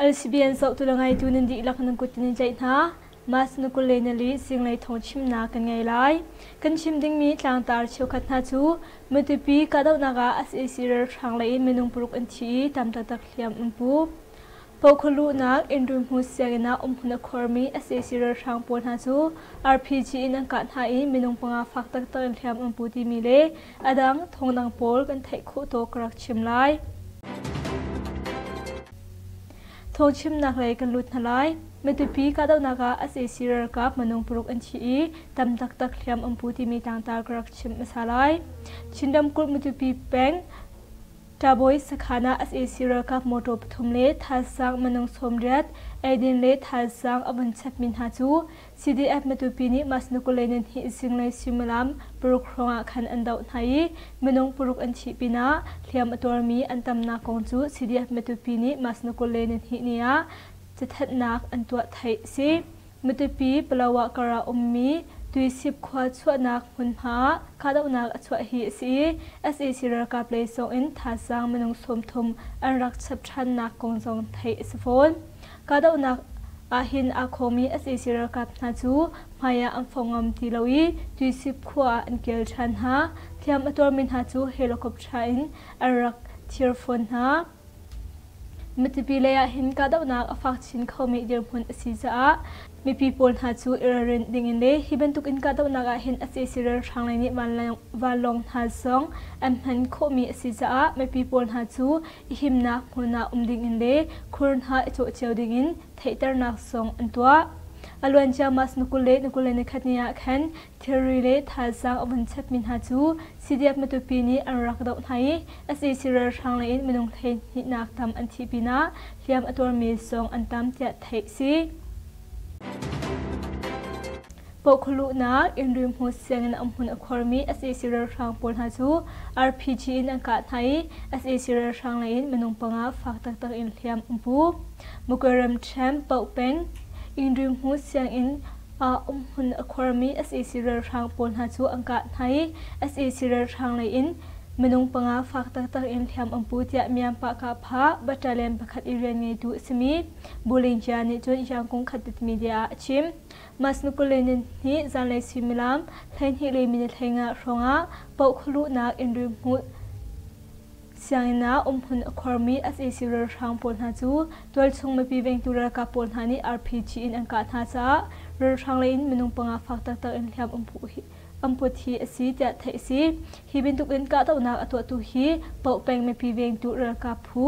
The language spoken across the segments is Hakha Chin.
LCBN zohtu le ngaitu nan dihlak nan kut in tlaih hna. Mas na 24 zinglei thawng chimnak kan ngei lai. Kan chim dingmi tlangtar cheukhat hna cu Matupi kahdohnak ah sac ralhrang lei in minung paruk an thi i tam taktak hliam an pu. Pohkhuluhnak innrumhmu sianginn ah umhmun a khuarmi sac ralhrang pawl hna cu RPG in an kah hna i minung panga fak taktak in hliam an pu timi le a dang thawngdang pawl kan theih khawh tawk ka rak chim lai. Thawngchimnak lei kan lut hna lai. Matupi kahdohnak ah sac ralkap minung paruk an thi i tam taktak hliam an pu timi tlangtar ka rak chim hmasa lai. Chin ramkulh Matupi peng Ṭabawi sakhan ah sac ralkap motor pathum le thazaang minung 80 eidin le thazaang a vun chapmi hna cu CDF Matupi nih Masnukule nihnih zinglei suimilam paruk hrawngah khan an doh hna i minung paruk an thih pinah hliam a tuarmi an tamnak kong cu CDF Matupi nih Masnukule nihnih ni ah cathanhnak an tuah theih a si. Matupi Palawa kar ah ummi Tuisip khua chuahnak hmunhma ah kahdohnak a chuah hi a si i sac ralkap lei zong in thazaang minung 30 an rak chap ṭhannak kong zong theih a si fawn. Kahdohnak ahhin aa khawngmi sac ralkap hna cu hmai ah an fong ngam ti lo i Tuisip khua ah an kil ṭhan hna. Hliam a tuarmi hna cu helicopter in an rak thir fawn hna. Matupi lei ah hin kahdohnak a fak chin khomi dirhmun a si caah mipi pawl hna cu i ralrin dingin le hi bantuk in kahdohnak ah hin sac ralhrang lei nih vanlawng hna zong an hman khawhmi a si caah mipi pawl hna cu i himnak hmun ah um dingin le khur hna i cawh cio dingin theihternak zong an tuah. A luancia March ni 20 le ni 21 ni ah khan thilri le thazaang a vun chapmi hna cu CDF Matupi nih an rak doh hna i sac ralhrang lei in minung 12 nak tam an thih pinah hliam a tuarmi zong an tam tiah theih a si. Pohkhuluhnak innrimhmu sianginn a hmun a khuarmi sac ralhrang pawl hna cu RPG in an kah hna i sac ralhrang lei in minung panga fak taktak in hliam an pu. Magwe ramṭhen Paoh peng innrimhmu sianginn ah umhmun a khuarmi sac ralhrang pawl hna cu an kah hna i sac ralhrang lei in minung panga fak taktak in hliam an pu tiah Myanmar Kahpha battalion pakhat i rian ngeitu a simi Bulingja nih cun Yangkung Khatit media ah a chim. Mas ni 22 zanlei suimilam 12 le minute 15 hrawngah Pohkhuluhnak innrihmuh Sianginn ah umhmun a khuarmi sac ralhrang pawl hna cu tualchung mipi vengtu ralkap pawl hna nih RPG in an kah hna caah ralhrang lei in minung panga fak taktak in hliam an put hi a si tiah theih a si. Hi bantuk in kahdohnak a tuahtu hi Paoh peng mipi vengtu ralkap phu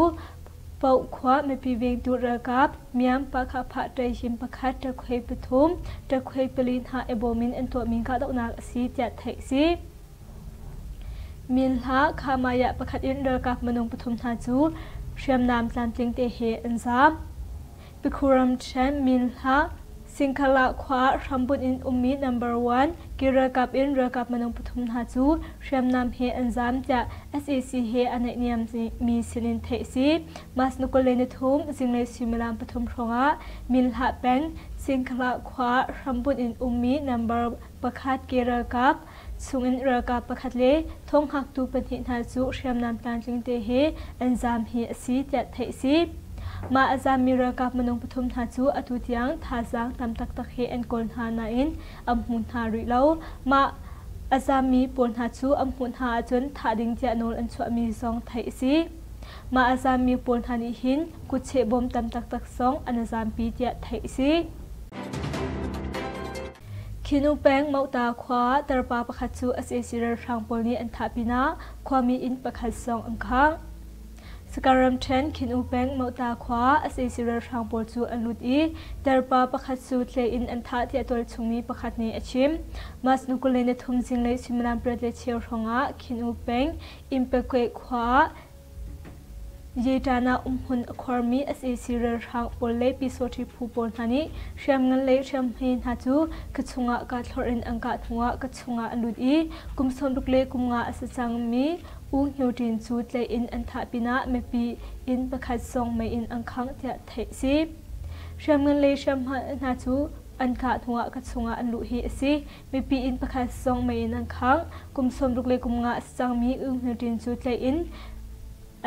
Paoh khua mipi vengtu ralkap Miam Pakhapha Ṭaihim pakhat ṭakhuai pathum ṭakhuai pali hna i bawm in an tuahmi kahdohnak a si tiah theih a si. Minhla Khamaya pakhat in ralkap minung pathum hna cu hriamnam tlamtling te he an zaam. Pikhuram ṭhen Minhla Singkhala khua hrambunh in ummi number one ki ralkap in ralkap minung pathum hna cu hriamnam he an zaam tiah sac he a naihniam mi sinin theih a si. March ni 23 zinglei suimilam pathum hrawngah Minhla peng Singkhala khua hrambunh in ummi number pakhat ki ralkap chungin ralkap pakhat le thonghngaktu pahnih hna cu hriamnam tlamtling te he an zaam hi a si tiah theih a si. Mah a zaammi ralkap minung pathum hna cu atu tiang thazaang tam taktak he an kawl hna nain an hmu hna rih lo. Mah a zaammi pawl hna cu an hmuh hna ahcun thah ding tiah nawl an chuahmi zong theih a si. Mah a zaammi pawl hna nih hin kutcheh bawm tam taktak zong an zaampi tiah theih a si. Khinu peng Mauta khua ah tarpa pakhat cu sac ralhrang pawl nih an thah pinah khuami inn pakhat zong an khangh. Sagaing ramṭhen Khinu peng Mauta khua ah sac ralhrang pawl cu an lut i tarpa pakhat cu tle in an thah tiah tualchung mi pakhat nih a chim. March ni 23 zinglei suimilam 8:15 hrawngah Khinu peng Impekwe khua ah Yeṭan ah umhmun a khuarmi sac ralhrang pawl le Pyisawṭhi phu pawl hna nih hriamngan le hriamhme hna cu ka chungah kaa thlorh in an kah hnuah ka chungah an lut i kum 60 le kum nga a si cangmi U Hngyo Ṭin cu tlaih in an thah pinah mipi inn pakhat zong mei in an khangh tiah theih a si. Hriamngan le hriamhma hna cu an kah hnuah ka chungah an luh hi a si. Mipi inn pakhat zong mei in an khangh. Kum 60 le kum nga a si cangmi U Hngyo Ṭin cu tlaih in.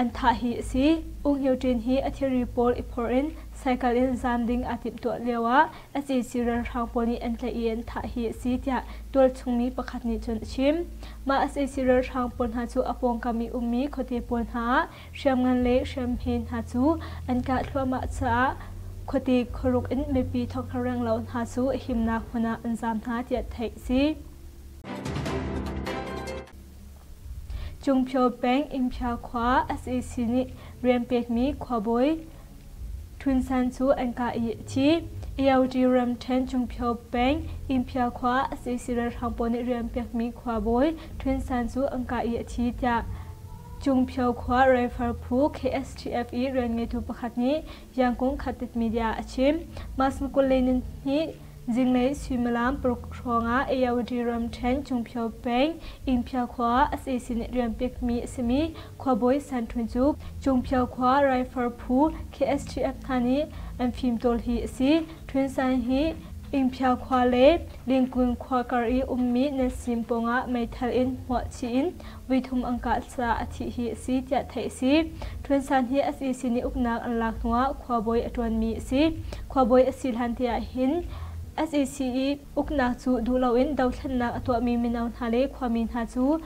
an thah hi a si. U Hngio Ṭin hi a thilri pawl i phorh in cycle in zaam ding aa timhtuah lioah sac ralhrang pawl nih an tlaih i an thah hi a si tiah tualchung mi pakhat nih cun a chim. Mah sac ralhrang pawl hna cu a pawngkam i ummi khuate pawl hna ah hriamngan le hriamhme hna cu an kah thluahmah caah khuate khuaruk in mipi thonghar renglo hna cu himnak hmun ah an zaam hna tiah theih a si. Cungphio peng Ingphia khua sac nih rian pekmi khuabawi Htun San cu an kah i a thi. AOT ramṭhen Cungphio peng Ingphia khua sac ralhrang pawl nih rian pekmi khuabawi Htun San cu an kah i a thi tiah Cungphio khua Rifle phu KSTF i rianngeitu pakhat nih Yangkung Khatit Media a chim. Mah 22 Zinglei suimilam paruk hrawngah Ayawady ramṭhen Cungphio peng Ingphia khua ah sac nih rian pekmi a simi khuabawi San Htun cu Cungphio khua Rifle phu KSTF hna nih an fimtawl hi a si. Htun San hi Ingphia khua le Lingkun khua kar i ummi Nansim pawngah meithal in hmuah chih in voithum an kah caah a thih hi a si tiah theih a si. Htun San hi sac nih uknak an lak hnuah khuabawi a ṭuanmi a si. Khuabawi a si hlan te ah hin sac i uknak cu duh loin dothlennak a tuahmi mino hna le khuami hna cu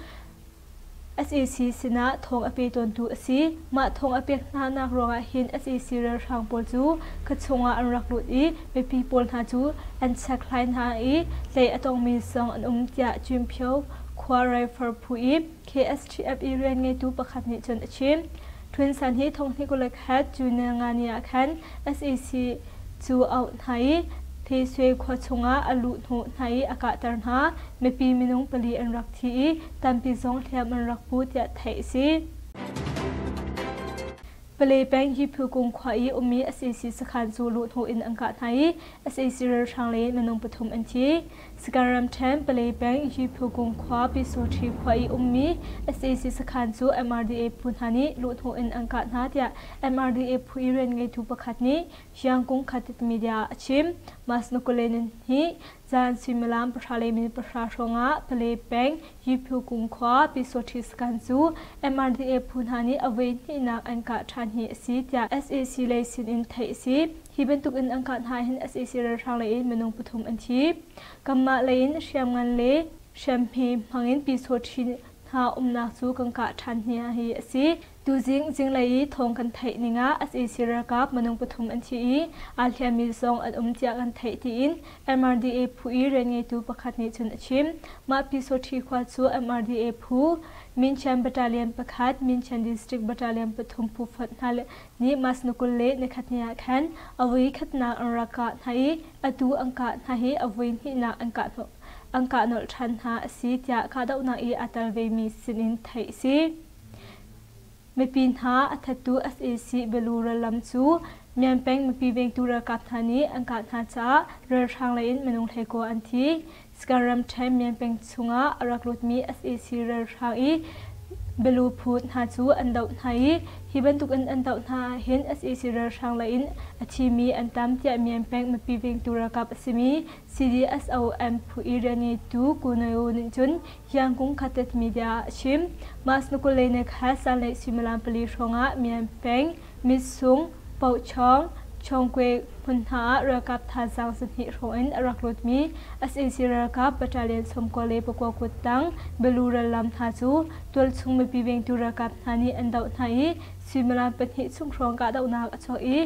sac sinah thawng a pe tawntu a si. Mah thawng a pek hna nak ruangah hin sac ralhrang pawl cu khuachung ah an rak lut i mipi pawl hna cu an chekhlai hna i tlei a tongmi zong an um tiah Cimphio khua Rifle phu i KSTF i rianngeitu pakhat nih cun a chim. Htun San hi thonghnih 21 June nga ni ah khan sac cu a auh hna i Theswe khua chungah a luh hnawh hna i a kahter hna. Mipi minung pali an rak thi i tampi zong hliam an rak pu tiah theih a si. Pale peng Hiphu khua i ummi sac sakhan cu luhhnawh in an kah hna i sac ralhrang le minung pathum an thi. Sagaing ramṭhen Pale peng Hiphu khua Pyisawṭhi khua i ummi sac sakhan cu MRDA phu hna nih luhhnawh in an kah hna tiah MRDA phu i rianngeitu pakhat nih Yangkung Khatit Media ah a chim. Masnakulenin hi zan suimilam pahra le minute pahra hrawngah Pale peng Yiphu khua Pyisawṭhi sakhan cu MRDA phu hna nih a voi hnihnak an kah ṭhan hi a si tiah sac lei sinin theih a si. Hi bantuk in an kah hna hin sac ralhrang lei in minung pathum an thi. Kanmah lei in hriamngan le hriamhme hmangin Pyisawṭhi hna umnak cu kan kah ṭhan hna hi a si. Tuzing zinglei i thawng kan theih ning ah sac ralkap minung pathum an thi i aa hliammi zong an um tiah kan theih tiin MRDA phu i rianngeitu pakhat nih cun a chim. Mah Pyisawṭhi khua cu MRDA phu Minchian Battalion pakhat, Minchian District Battalion pathum phu fonh hna nih March ni 20 le nikhat ni ah khan a voi khatnak an rak kah hna i atu an kah hna hi a voi hnihnak an kah an kah nolh ṭhan hna a si tiah kahdohnak i aa tel vemi sinin theih a si. Mipi hna a thattu sac Belu rallam cu Myanpeng mipi vengtu ralkap hna nih an kah hna caah ralhrang lei in minung 19 an thi. Sagaing ramṭhen Myanpeng chungah a rak lutmi sac ralhrang i Belu phu hna cu an doh hna i hi bantukin an doh hna ahhin sac ralhrang lei in a thimi an tam tiah Myanpeng mipi vengtu ralkap a simi CDSOM phu i rianngeitu Ku Naw nih cun Yangkung Khatet Media ah a chim. March 20 ni kha zanlei suimilam pali hrawngah Myan peng, Mitsung, Pohchawng, Chawngkwe hmun hna ah ralkap thazaang zahnih hrawng in a rak lutmi sac ralkap battalion 99 kuttang Belu rallam hna cu tualchung mipi vengtu ralkap hna nih an doh hna i suimilam pahnih chung hrawng kahdohnak a chuak i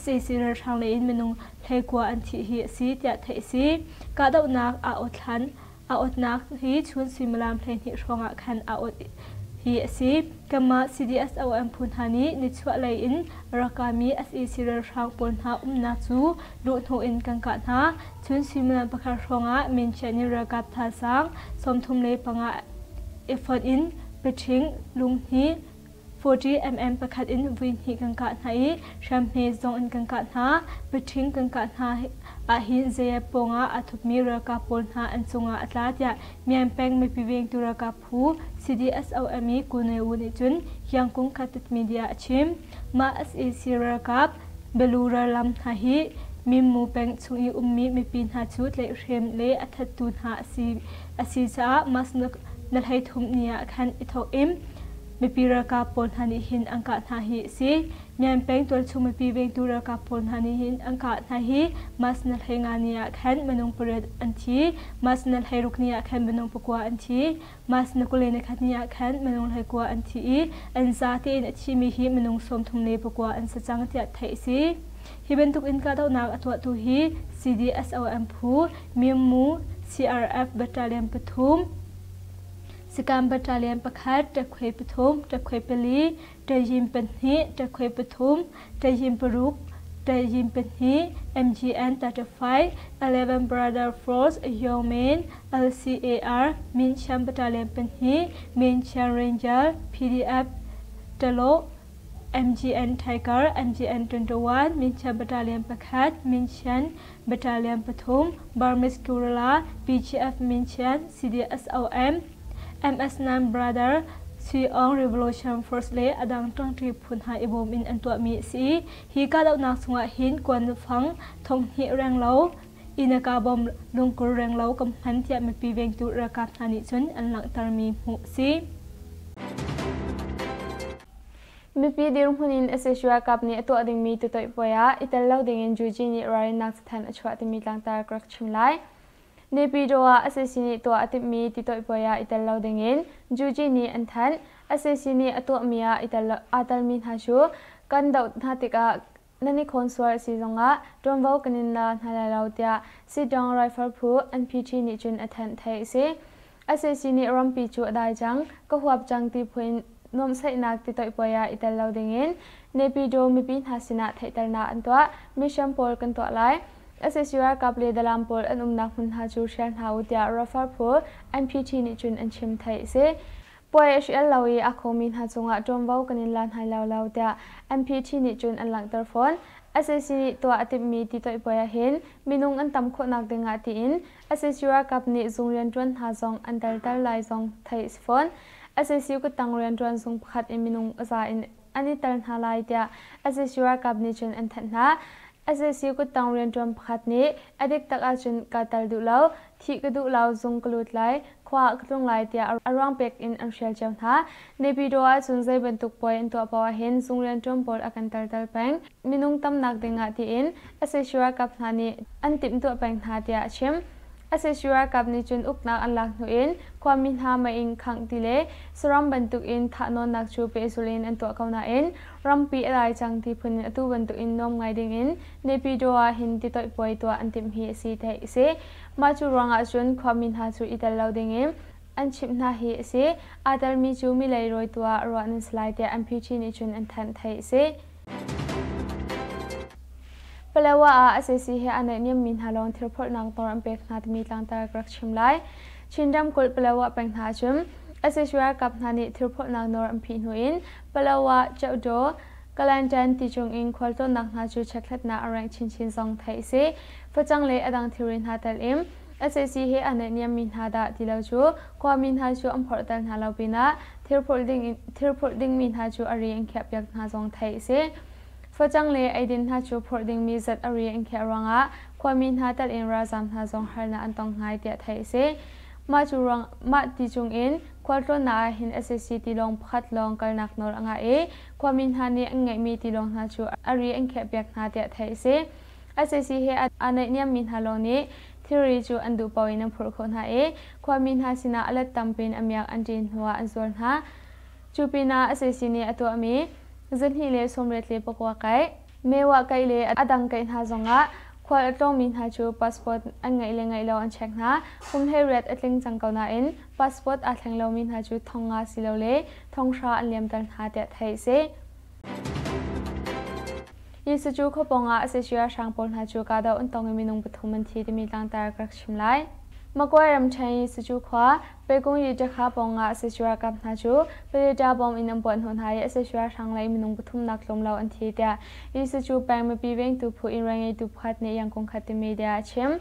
sac ralhrang lei in minung 19 an thih hi a si tiah theih a si. Kahdohnak aa awt hlan A awtnak hi chun suimilam 12 hrawngah khan a awt hi a si. Kanmah CDSOM phu hna nih nichuah lei in a rak kami sac ralhrang pawl hna umnak cu luhhnawh in kan kah hna. Chun suimilam pakhat hrawngah Minchiah nih ralkap thazaang 35 i fonh in Paching, Lunghni, 40 mm pakhat in vui hnih kan kah hna i hriamhme zong in kan kah hna. Paṭhing kan kah hna ahhin zei pawngah aa thupmi ralkap pawl hna an cungah a tla tiah Myan peng mipi vengtu ralkap phu CDSOM i Ku Nae Wu nih cun Yangkung Khatit Media a chim. Mah sac ralkap Belu rallam hna hi Mimmu peng chung i ummi mipi hna cu tlaihhrem le a thattu hna a si caah mas na 33 ni ah khan i thawk in. mipi ralkap pawl hna nih hin an kah hna hi a si. Myan peng tualchung mipi vengtu ralkap pawl hna nih hin an kah hna hi March na 15 ni ah khan minung pariat an thi. March na 16 ni ah khan minung pakua an thi. March na 21 ni ah khan minung 19 an thi i an za tein a thimi hi minung 34 an si cang tiah theih a si. Hi bantuk in kahdohnak a tuahtu hi CDSOM phu Myanmu CRF Battalion pathum, Sikam Battalion pakhat, Ṭakkhui pathum, Ṭakkhui pali, Ṭayin pahnih, Ṭakkhui pathum, Ṭayin paruk, Ṭayin pahnih, MGN 35, Eleven Brother Force, Yongmin, LCAR, Minchian Battalion pahnih, Minchian Ranger, PDF, Ṭalawh, MGN Tiger, MGN 21, Minchian Battalion pakhat, Minchian Battalion pathum, Burmese Guerrilla, PGF Minchian, CDSOM, MS9 Brother, Sui Aung Revolution Force le a dang ṭangṭi phu hna i bawm in an tuahmi a si i hi kahdohnak chungah hin kuanfang thonghnih renglo, innaka bom lungkur renglo kan hman tiah mipi vengtu ralkap hna nih cun an langhtermi hmuh a si. Mipi dirhmun in sac ralkap nih a tuah dingmi tutoih puai ah i tel lo dingin Juji nih ralrinnak cathanh a chuah timi tlangtar ka rak chim lai. Naypyidaw ah sac nih tuah a timhmi titoih puai ah i tel lo dingin Juji nih an thanh. Sac nih a tuahmi ah i tel aa telmi hna cu kan doh hna tikah nan i khawn sual a si zongah ṭuanvo kan in la hna lai lo tiah Sitdong Rifle phu NPT nih cun a thanh theih a si. Sac nih rampi cu a dai cang, ka huap cang ti phu in nuamhsaihnak titoih puai ah i tel lo dingin Naypyidaw mipi hna sinah theihternak an tuah. Mission pawl kan tuah lai. Sac ralkap le dalam pawl an umnak hmun hna cu hrial hna u tiah Rafah phu NPT nih cun an chim theih a si. Puai a hrial lo i a khomi hna cungah ṭuanvo kan in la hna lo lo tiah NPT nih cun an langhter fawn. Sac nih tuah a timhmi titoih puai ah hin minung an tam khawhnak dingah tiin sac ralkap nih zung rianṭuan hna zong an telter lai zong theih a si fawn. Sac kuttang rianṭuan zung pakhat in minung a za in an i tel hna lai tiah sac ralkap nih cun an thanh hna. Sac kuttang rianṭuan pakhat nih a dik tak ahcun kaa tel duh lo, thih ka duh lo, zung ka lut lai, khua ah ka tlung lai tiah a ruang pek in an hrial cio hna. Naypyidaw ahcun zei bantuk puai an tuah paoh ahhin zung rianṭuan pawl a kan telter peng. Minung tamnak dingah tiin sac ralkap hna nih an timhtuah peng hna tiah a chim. Sac ralkap nih cun uknak an lak hnu in khuami hna mei-inn khangh ti le saram bantukin thahnawnnak cu pehzulh in an tuah ko nain rampi a dai cang ti phun in atu bantukin nuam ngai dingin Naypyidaw ah hin titoih puai tuah an timh hi a si theih a si. Mah cu ruangah cun khuami hna cu i tel lo dingin an chimh hna hi a si. Aa telmi cu mi leirawi tuah ruah nan si lai tiah MPT nih cun an thanh theih a si. Palawa ah sac he aa naihniammi hna lawng thilphorhnak nawl an pek hna timi tlangtar ka rak chim lai. Chin ramkulh Palawa peng hna cun sac ralkap hna nih thilphorhnak nawl an phih hnu in Palawa, Chauhdaw, Kalantan ti cungin khualtlawnnak hna cu chekhlatnak a rengh chinchin zong theih a si. Facang le a dang thilri hna tel in sac he aa naihniammi hna dah ti lo cu khuami hna cu an phorhter hna lo pinah thilphurh dingmi hna cu a ri an khiahpiak hna zong theih a si. Facang le eidin hna cu phurh dingmi zat a ri an khiah ruangah khuami hna tel in ralzaam hna zong harnak an tong ngai tiah theih a si. Mah cu ruang mah ti cungin khualtlawnnak ah hin sac tilawng pakhat lawng kalnak nawl a ngah i khuami hna nih an ngeihmi tilawng hna cu a ri an khiahpiak hna tiah theih a si. Sac he aa naihniammi hna lawng nih thilri cu an duh paoh in an phurh khawh hna i khuami hna sinah a let tam piin a miak an ṭin hnuah an zuar hna. Cu pinah sac nih a tuahmi 289 kaih, mewah kaih le a dang kaih hna zongah khual a tlawngmi hna cu passport an ngeih le ngeih lo an check hna. Kum 18 a tling cang ko nain passport aa thleng lomi hna cu thong nga silole thong hra an liamter hna tiah theih a si. Jesuh cu khuapawng ah sac ralhrang pawl hna cu kahdoh an tong i minung pathum an thi timi tlangtar ka rak chim lai. Magway ramṭhen Jesuh cu khua Pekung Yiṭakha pawng ah sac ralkap hna cu Paleta bom in an puah hnawh hna i sac ralhrang lei minung pathum nak tlawm lo an thi tiah Jesuh cu peng mipi vengtu phu in rianngeitu pakhat nih Yangon khat media a chim.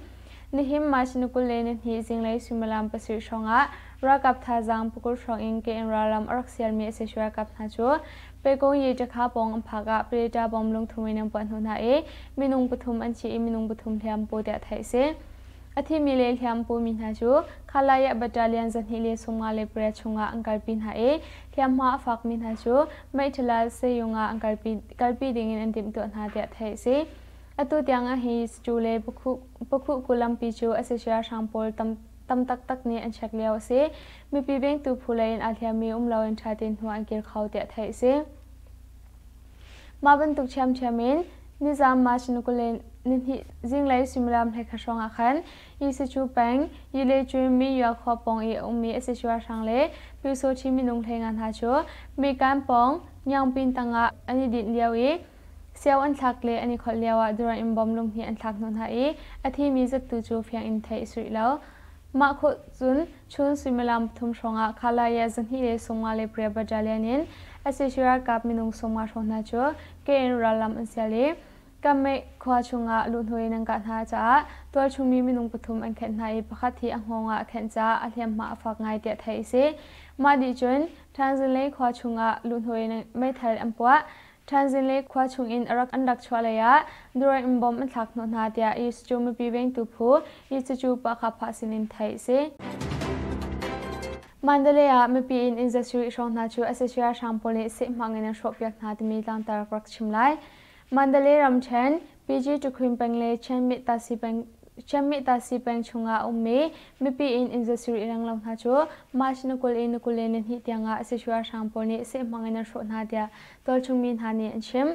Nihin March ni 22 zinglei suimilam pasarih hrawng ah ralkap thazaang pakul hrawng in ke in ralram a rak sialmi sac ralkap hna cu Pekung Yiṭakha pawng an phak ah Paleta bom lungthum in an puah hnawh hna i minung pathum an thi i minung pathum hliam paw tiah theih a si. A thimi le hliampu mi hna cu Khalaya Battalion 258 chungah an kalpi hna i hliamhma a fakmi hna cu Meihthala seyung ah an kalpi dingin an timhtuah hna tiah theih a si. Atu tiang ah hi Stu le Pakhuhku lampi cu a sicia hrang pawl tam taktak nih an check lio a si. Mipi vengtu phu lei in aa hliammi um loin ṭha tein hnu an kir kho tiah theih a si. Mah bantuk ṭhiamṭhiam in nizam March ni 22 zinglei suimilam 11 hrawng ah khan Yisichu peng Yilecun Miyua khua pawng i a ummi Asisua hrang le Pyusawṭhi minung 15 hna cu Mikan pawng Nyaungpin tangah an i dinh lio i sio an thlak le an i kholh lioah drone in bom lung hnih an thlak hnawh hna i a thimi zattu cu fiang in theih a si rih lo. Mah khawh cun chun suimilam pathum hrawngah Khalaya 258 Battalion in sac ralkap minung 50 hrawng hna cu ke in rallam an sial i Kammeih khua chungah luhhnawh in an kah hna caah tualchung mi minung pathum an khenh hna i pakhat hi a hngawng ah a khenh caah a hliamhma a fak ngai tiah theih a si. Mah dih cun Thanzinlei khua chungah luhhnawh in meithal an puah. Thanzinlei khua chungin an rak chuah lei ah drone in bomb an thlak hnawh hna tiah Yisucu mipi vengtu phu Yisucu Pahkhapha sinin theih a si. Mandalay ah mipi in inn zasarih hrawng hna cu sac ralhrang pawl nih sehhmang in an hrawhpiak hna timi tlangtar ka rak chim lai. Mandalay ramṭhen PG Tukhwin peng le Chianmih-Tasi peng chungah a ummi mipi inn inn zasarih renglo hna cu March ni 20 in ni 22 tiangah sac ralhrang pawl nih sehhmang in an hrawh hna tiah tualchung mi hna nih an chim.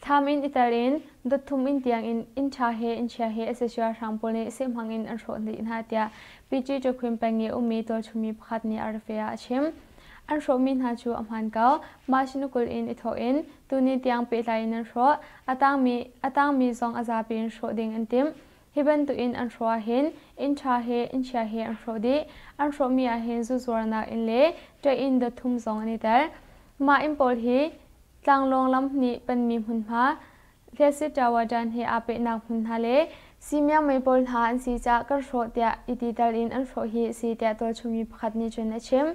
Thlam in i tel in dot thum inn tiang in inn ṭha he inn chia he sac ralhrang pawl nih sehhmang in an hrawh dih hna tiah PG Tukhwin peng i a ummi tualchung mi pakhat nih RFA ah a chim. An hrawhmi hna cu a hmaan ko. March ni 20 in i thawh in tuni tiang pehtlai in an hrawh. A tangmi zong a zapi in hrawh ding an timh. Hi bantukin an hrawh ahhin inn ṭha he inn chia he an hrawh dih. An hrawhmi ahhin zu zuarnak inn le ṭeh-inn dot thum zong an i tel. Mah inn pawl hi tlanglawng lam nih panmi hmunhma, Hliasit Tawadan he aa pehnak hmun hna le Simiang mei pawl hna an si caah kan hrawh tiah i ti tal in an hrawh hi a si tiah tualchungmi pakhat nih cun a chim.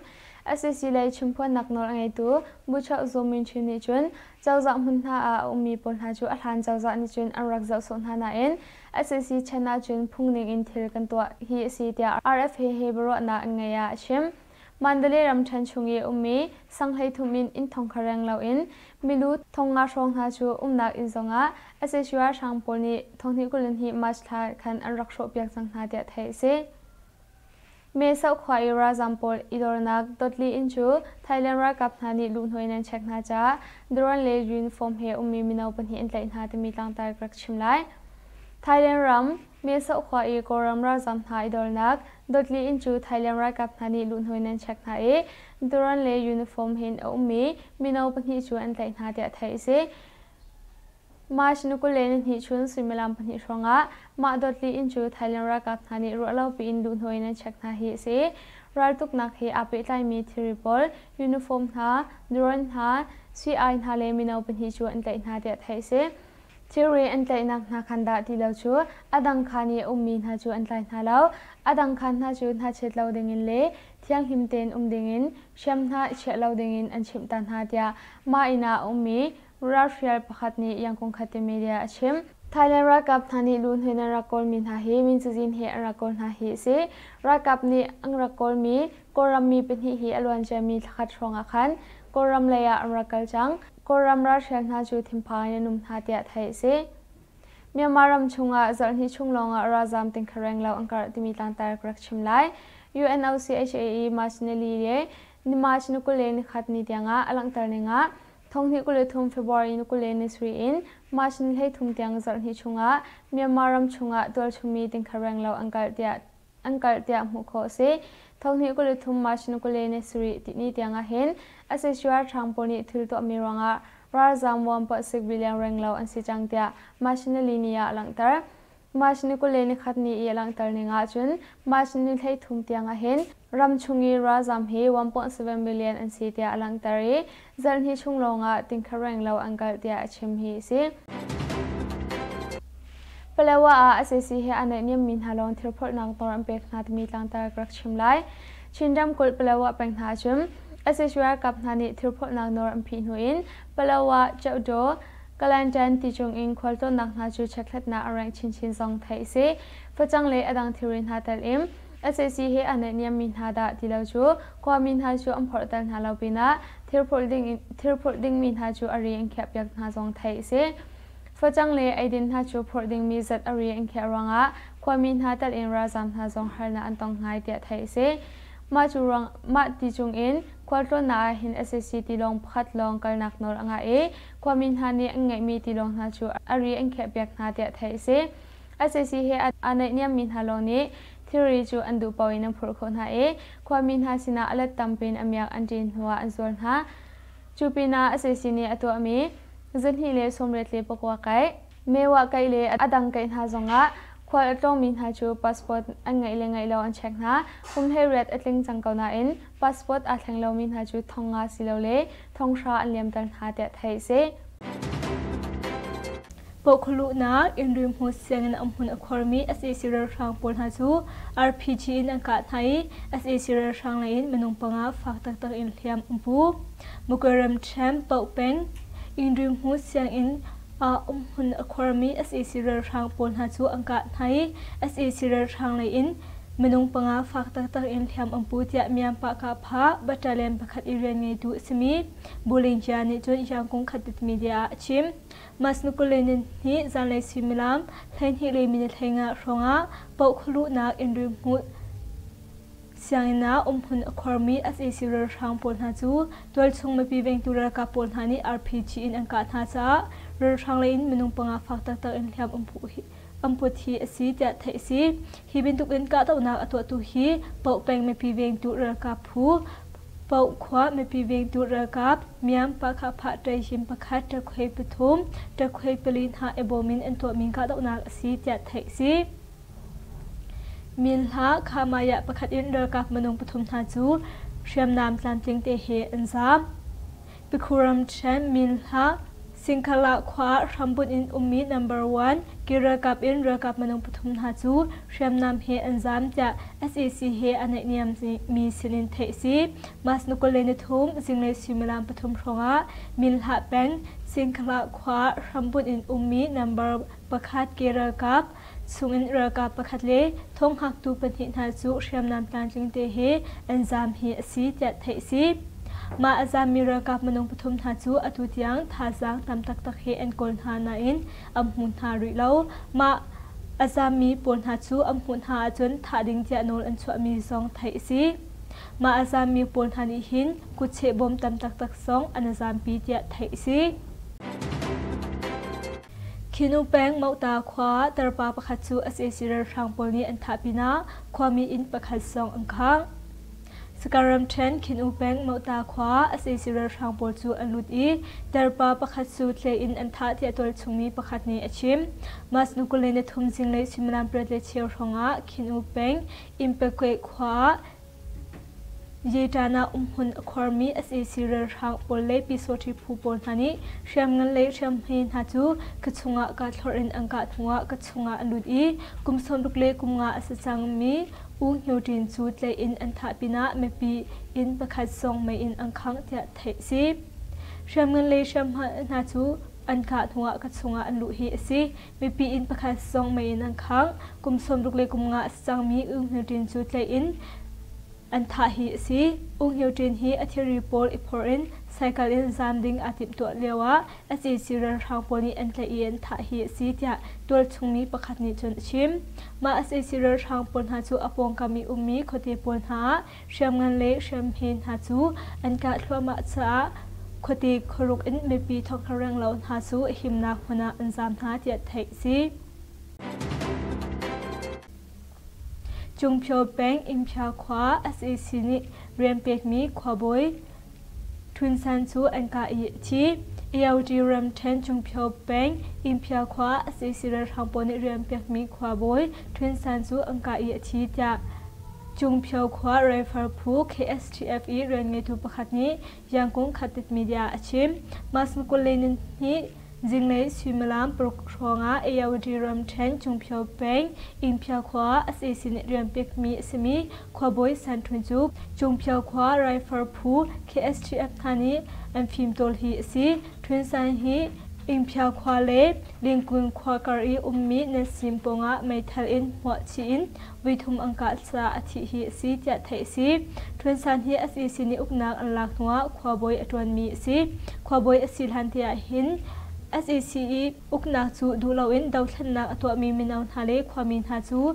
Sac lei chimphuannak nawl a ngeitu Buchoh Zaw Min Chin nih cun cozah hmun hna ah a ummi pawl hna cu a hlan cozah nih cun an rak zoh sawh hna nain sac chan ah cun phung ning in thil kan tuah hi a si tiah RFA he biaruahnak an ngeih ah a chim. Mandalay ramṭhen chung i a ummi sang 33 in inn thong kha reng loin milu 5,000 hrawng hna cu umnak inn zongah sac ralhrang pawl nih 2022 March thla khan an rak hrawhpiak cang hna tiah theih a si. Mae Sot khua i ralzam pawl i dornak Dotli inn cu Thailand ralkap hna nih luhhnawh in an check hna caah drone le uniform he ummi mino pahnih an tlaih hna timi tlangtar ka rak chim lai. Thailand ram Mae Sot khua i Kawlram ralzam hna i dornak Dotli inn cu Thailand ralkap hna nih luhhnawh in an check hna i drone le uniform he in a ummi mino pahnih cu an tlaih hna tiah theih a si. March ni 22 chun suimilam pahnih hrawngah mah Dotli inn cu Thailand ralkap hna nih ruahlopi in luhhnawh in an check hna hi a si. Raltuknak he aa pehtlaimi thilri pawl, uniform hna, drone hna, sui-ai hna le mino pahnih cu an tlaih hna tiah theih a si. Thilri an tlaihnak hna khan dah ti lo cu a dang khaan i a ummi hna cu an tlai hna lo. A dang khaan hna cu hnachet lo dingin le thianghlim tein um dingin hriamhna i chiah lo dingin an chimh ta hna tiah mah inn ah a ummi ralhrial pakhat nih Yangkung Khati media a chim. Thailand ralkap hna nih luhnuin an rak kawlmi hna hi min cazin he an rak kawl hna hi a si. Ralkap nih an rak kawlmi Kawlram mi pahnih hi a luanciami thlakhat hrawngah khan Kawlram lei ah an rak kal cang. Kawlram ralhrial hna cu thinphang in an um hna tiah theih a si. Myanmar ram chungah zarhhnih chung lawngah ralzam tingkha renglo an karh timi tlangtar ka rak chim lai. UNOCHA i March nili le ni March ni 21 ni tiangah a langhter ning ah 2023 February ni 27 in March ni 33 tiang zarhhnih chungah Myanmar ram chungah tualchungmi tingkha renglo an kalh tiah an kalh tiah hmuh khawh a si. 2023 March ni 27 tihni tiang ah hin sac ralhrang pawl nih thil tuahmi ruangah ralzaam 1.6 billion renglo an si cang tiah March nili ni ah a langhter. March ni 21 ni i a langhter ning ahcun March ni 33 tiang ah hin ram chung i ralzaam hi 1.7 million an si tiah a langhter i zarhhnih chung lawngah tingkha renglo an kalh tiah a chim hi a si. Palawa ah sac he aa naihniammi hna lawng thilphorhnak nawl an pek hna timi tlangtar ka rak chim lai. Chin ramkulh Palawa peng hna cun sac ralkap hna nih thilphorhnak nawl an phih hnu in Palawa, Chauhdaw, Kalantan ti chungin khualtlawnnak hna cu chekhlatnak a rengh chinchin zong theih a si. Facang le a dang thilri hna tel in sac he aa naihniammi hna dah ti lo cu khuami hna cu an phorhter hna lo pinah thilphurh dingmi hna cu a ri an khiahpiak hna zong theih a si. Facang le eidin hna cu phurh dingmi zat a ri an khiah ruangah khuami hna tel in ralzaam hna zong harnak an tong ngai tiah theih a si. Mah cu ruang mah ti chungin khualtlawnnak ah hin sac tilawng pakhat lawng kalnak nawl a ngah i khuami hna nih an ngeihmi tilawng hna cu a ri an khiahpiak hna tiah theih a si. Sac he aa naihniammi hna lawng nih thilri cu an duh paoh in an phurh khawh hna i khuami hna sinah a let tampi in a miak an ṭin hnuah an zuar hna. Cu pinah sac nih a tuahmi 289 kaih, mewah kaih le a dang kaih hna zongah khual a tlawngmi hna cu passport an ngeih le ngeih lo an check hna. Kum 18 a tling cang ko nain passport aa thleng lomi hna cu 5000 silole 6000 an liamter hna tiah theih a si. Pohkhuluhnak innrimhmu sianginn a hmun a khuarmi sac ralhrang pawl hna cu RPG in an kah hna i sac ralhrang lei in minung panga fak taktak in hliam an pu. Magwe ramṭhen Paoh peng innrimhmu sianginn ah umhmun a khuarmi sac ralhrang pawl hna cu an kah hna i sac ralhrang lei in minung panga fak taktak in hliam an pu tiah Myanmar Kahpha battalion pakhat i rian ngeitu a simi Bulingja nih cun Yangon Khatit Media ah a chim. Mas Nukulinin nih zanlei suimilam 12 le minute 15 hrawngah pohkhuluhnak inn hmuh sianginn ah umhmun a khuarmi sac ralhrang pawl hna cu tualchung mipi vengtu ralkap pawl hna nih RPG in an kah hna caah ralhrang lei in minung panga fak taktak in hliam an put hi a si tiah theih a si. Hi bantukin kahdohnak a tuahtu hi Paoh peng mipi vengtu ralkap phu Paoh khua mipi vengtu ralkap Miam Pakhapha Ṭaihim pakhat ṭakhuai pathum ṭakhuai pali hna i bawm in an tuahmi kahdohnak a si tiah theih a si. Minhla Khamaya pakhat in ralkap minung pathum hna cu hriamnam tlamtling te he an zaam. Pikhuram ṭhen Minhla Singkhala khua hrambunh in ummi number one ki ralkap in ralkap minung pathum hna cu hriamnam he an zaam tiah sac he a naihniam mi sinin theih a si. March 23 zinglei suimilam pathum hrawngah Minhla peng Singkhala khua hrambunh in ummi number pakhat ki ralkap chungin ralkap pakhat le thonghngaktu pahnih hna cu hriamnam tlamtling te he an zaam hi a si tiah theih a si. Mah a zaammi ralkap minung pathum hna cu atu tiang thazaang tam taktak he an kawl hna nain an hmu hna rih lo. Mah a zaammi pawl hna cu an hmuh hna ahcun thah ding tiah nawl an chuahmi zong theih a si. Mah a zaammi pawl hna nih hin kutcheh bawm tam taktak zong an zaampi tiah theih a si. Khinu peng Mauta khua tarpa pakhat cu sac ralhrang pawl nih an thah pinah khuami inn pakhat zong an khangh. Sakaw ramṭhen Khinu peng Mauta khua sac ralhrang pawl cu an lut i tarpa pakhat cu tle in an thah tiah tualchungmi pakhat nih a chim. March 23 zinglei suimilam 8:15 hrawngah Khinu peng Impekwe khua ah Yeṭan ah umhmun a khuarmi sac ralhrang pawl le pyisawṭhi phu pawl hna nih hriamngan le hriamhme hna cu ka chungah kahthlorh in an kah hnuah ka chungah an lut i kum 60 le kum nga a si cangmi U Hngyo Ṭin cu tlaih in an thah pinah mipi inn pakhat zong mei in an khangh tiah theih a si. Hriamngan le hriamhma hna cu an kah hnuah ka chungah an luh hi a si. Mipi inn pakhat zong mei in an khangh. Kum 60 le kum nga a si cangmi U Hngyo Ṭin cu tlaih in an thah hi a si. U Hngyo Ṭin hi a thilri pawl i phorh in cycle in zaam ding aa timhtuah lioah sac ralhrang pawl nih an tlaih i an thah hi a si tiah tualchungmi pakhat nih cun a chim. Mah sac ralhrang pawl hna cu a pawngkam i ummi khuate pawl hna ah hriamngan le hriamhme hna cu an kah thluahmah caah khuate khuaruk in mipi thawkthar renglo hna cu himnak hmun ah an zaam hna tiah theih a si. Cungphio peng Imphia khua sac nih rian pekmi khuabawi Htun San cu an kah i a thi. AOT ramṭhen Cungphio peng Imphia khua sac ralhrang pawl nih rian pekmi khuabawi Htun San cu an kah i a thi tiah Cungphio khua rifle phu KSTF i rianngeitu pakhat nih Yangon Khatit Media ah a chim. March 22 Zinglei suimilam paruk hrawngah AOD ramṭhen Cungphio peng Ingphia khua sac nih rian pekmi a simi khuabawi San Htun cu Cungphio khua rifle phu KSTF hna nih an fimtawl hi a si. Htun San hi Ingphia khua le Lingkun khua kar i ummi Nansim pawngah meithal in hmuah chih in voithum an kah caah a thih hi a si tiah theih a si. Htun San hi sac nih uknak an lak hnuah khuabawi a ṭuanmi a si. Khuabawi a si hlan te ah hin sac i uknak cu duh loin dothlennak a tuahmi mino hna le khuami hna cu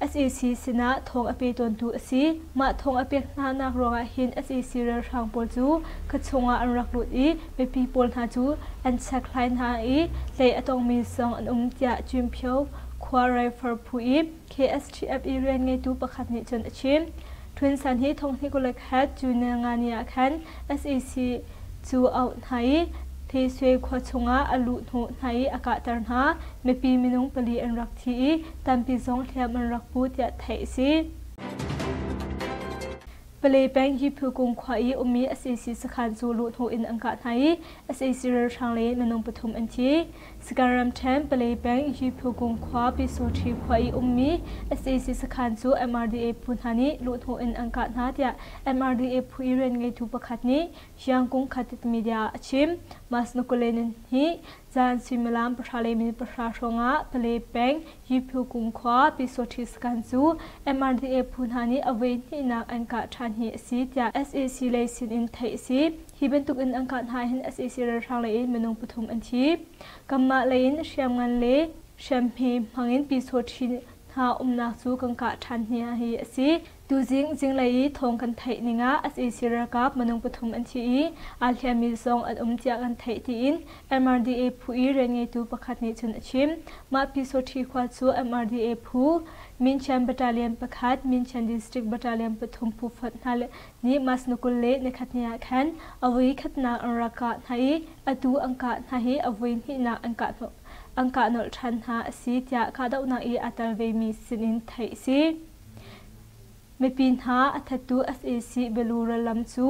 Sac sinah thawng a pe tawntu a si. Mah thawng a pek hnanak ruangah hin sac ralhrang pawl cu khuachung ah an rak lut i mipi pawl hna cu an chekhlai hna i hlei a tongmi zong an um tiah Cinphio khua Rifle phu i KSTF i rian ngeitu pakhat nih cun a chim. Htun San hi thonghnih 21 June nga ni ah khan sac cu auh hna i Hleswe khua chungah a luh hnawh hna i a kahter hna. Mipi minung pali an rak thi i tampi zong hliam an rak pu tiah theih a si. Pale peng Hiphukung khua i ummi sac sakhan cu luhhnawh in an kah hna i sac ralhrang le minung pathum an thi. Sagaing ramṭhen Pale peng Hiphukung khua Pyisawṭhi khua i ummi sac sakhan cu MRDA phu hna nih luhhnawh in an kah hna tiah MRDA phu i rian ngeitu pakhat nih Yangkung Khatit Media ah a chim. Mas Nukulenin hi Zan suimilam pahra le minute pahra hrawngah Pale peng Yiphu khua Pyisawṭhi sakhan cu MRDA phu hna nih a voi hnihnak an kah ṭhan hi a si tiah sac lei sinin theih a si. Hi bantuk in an kah hna hin sac ralhrang lei in minung pathum an thi. Kanmah lei in hriamngan le hriamhme hmangin Pyisawṭhi hna umnak cu kan kah ṭhan hna hi a si. Tuzing zinglei i thawng kan theih ning ah sac ralkap minung pathum an thi i aa hliammi zong an um tiah kan theih tiin MRDA phu i rianngeitu pakhat nih cun a chim. Mah Pyisawṭhi khua cu MRDA phu Minchian Battalion pakhat, Minchian District Battalion pathum phu fonh hna nih March ni 20 le nikhat ni ah khan a voi khatnak an rak kah hna i atu an kah hna hi a voi hnihnak an kah an kah nolh ṭhan hna a si tiah kahdohnak i aa tel vemi sinin theih a si. Mipi hna a thattu sac Belu rallam cu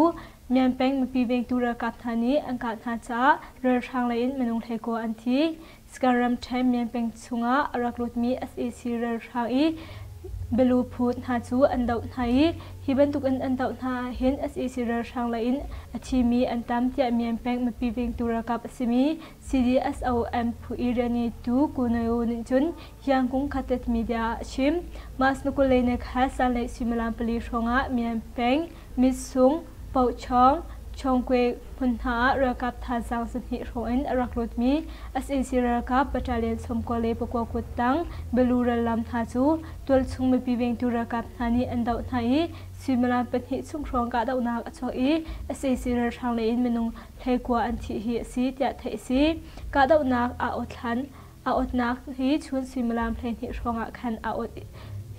Myanpeng mipi vengtu ralkap hna nih an kah hna caah ralhrang lei in minung hleikua an thi. Sagaing ramṭhen Myanpeng chungah a rak lutmi sac ralhrang i Belu phu hna cu an doh hna i hi bantukin an doh hna ahhin sac ralhrang lei in a thimi an tam tiah Myanpeng mipi vengtu ralkap a simi CDSOM phu i rianngeitu Ku Naw Oo nih cun Yangkung Khatet Media ah a chim. Mas na 20 le ni kha zanlei suimilam pali hrawngah Myan peng, Mitsung, Pohchawng, Chawngkwe hmun hna ah ralkap thazaang zahnih hrawng in a rak lutmi sac ralkap battalion 99 kuttang Belu rallam hna cu tualchung mipi vengtu ralkap hna nih an doh hna i suimilam pahnih chung hrawng kahdohnak a chuak i sac ralhrang lei in minung 19 an thih hi a si tiah theih a si. Kahdohnak aa awt hlan a awtnak hi chun suimilam 12 hrawngah khan a awt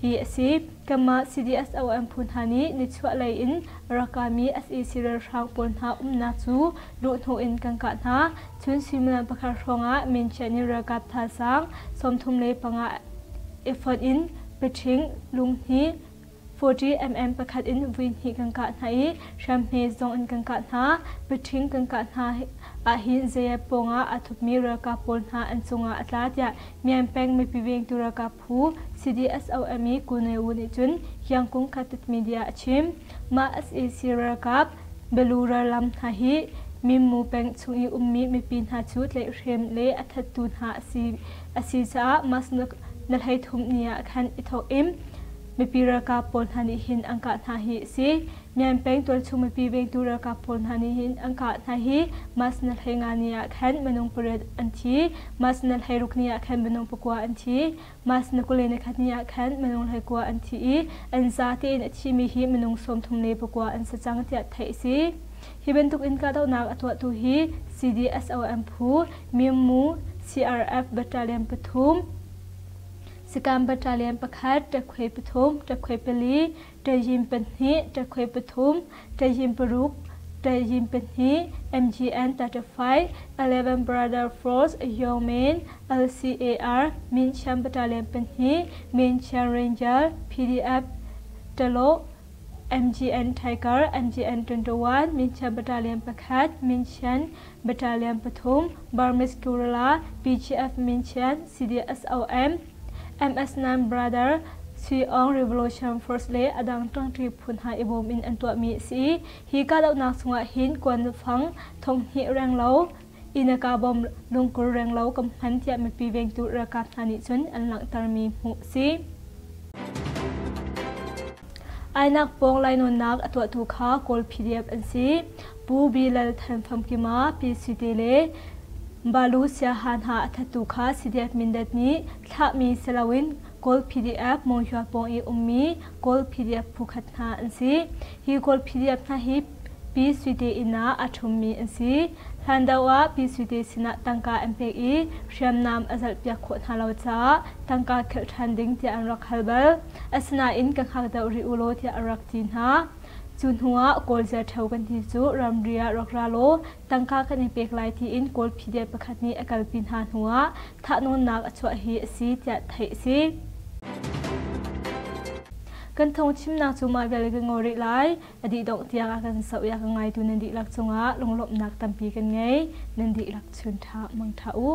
hi a si. Kanmah CDSOM phu hna nih nichuah lei in a rak kami sac ralhrang pawl hna umnak cu luhhnawh in kan kah hna. Chun suimilam pakhat hrawngah Minchian in ralkap thazaang 35 i fonh in Paching, Lunghni, 40 mm pakhat in vui hnih kan kah hna i hriamhme zong in kan kah hna. Paṭhing kan kah hna ahhin Zayat pawngah aa thupmi ralkap pawl hna an cungah a tla tiah Myan peng mipi vengtu ralkap phu CDSOM i Ku Nae Wu nih cun Yangkung Khatit Media a chim. Mah sac ralkap Belu rallam hna hi Mimmu peng chung i ummi mipi hna cu tlaihhrem le a thattu hna a si caah mas na 33 ni ah khan i thawk in Mipi ralkap pawl hna nih hin an kah hna hi a si. Myan peng tualchung mipi vengtu ralkap pawl hna nih hin an kah hna hi March na 15 ni ah khan minung pariat an thi. March na 16 ni ah khan minung pakua an thi. March na 21 ni ah khan minung 19 an thi i an za tein a thimi hi minung 39 an si cang tiah theih a si. Hi bantuk in kahdohnak a tuahtu hi CDSOM phu Myanmu CRF Battalion pathum Sakam battalion pakhat, ṭakkhuai pathum, ṭakkhuai pali, ṭayin pahnih, ṭakkhuai pathum, ṭayin paruk, ṭayin pahnih, MGN 35, 11 Brother Force, Yongmen, LCAR, Minchian battalion pahnih, Minchian Ranger, PDF, Taluk, MGN Tiger, MGN 21, Minchian battalion pakhat, Minchian Battalion pathum, Burmese Guerrilla, PGF Minchian, CDSOM, MS9 Brother, Sui Aung Revolution Force le a dang ṭangṭi phun hna i bawm in an tuahmi a si i hi kahdohnak chungah hin kuanfang thonghnih renglo Innaka bom lungkur renglo kan hman tiah mipi vengtu ralkap hna nih cun an langhtermi hmuh a si. Ainak pawng lainawnnak a tuahtu kha Kawl PDF an si. Pu Bilal Than Famkima, Pi Suite le Balu Siaha hna a thattu kha CDF Mindat nih thlahmi si loin Kawl PDF Monghua pawng i ummi Kawl PDF phukhat hna an si. Hi Kawl PDF hna hi Pi Suite inn ah a ṭhummi an si. Hlan deuh ah Pi Suite sinah tangka an pek i hriamnam a zalhpiak khawh hna lo caah tangka khelh ṭhan ding tiah an rak hal bal. Asinain ka hngak deuh rih u law tiah a rak ti hna. Cu hnuah Kawl zia ṭheo kan ti cu ramri ah rak ra law tangka kan i pek lai tiin Kawl PDF pakhat nih a kalpi hna hnuah thahnawnnak a chuah hi a si tiah theih a si. Kan thawngchimnak cu mah vial kan ngol rih lai. A dih dongh tiang a kan soh i a ka ngaitu nan dihlak cungah lunglawmhnak tampi kan ngei. Nan dihlak chun ṭha mangṭha u.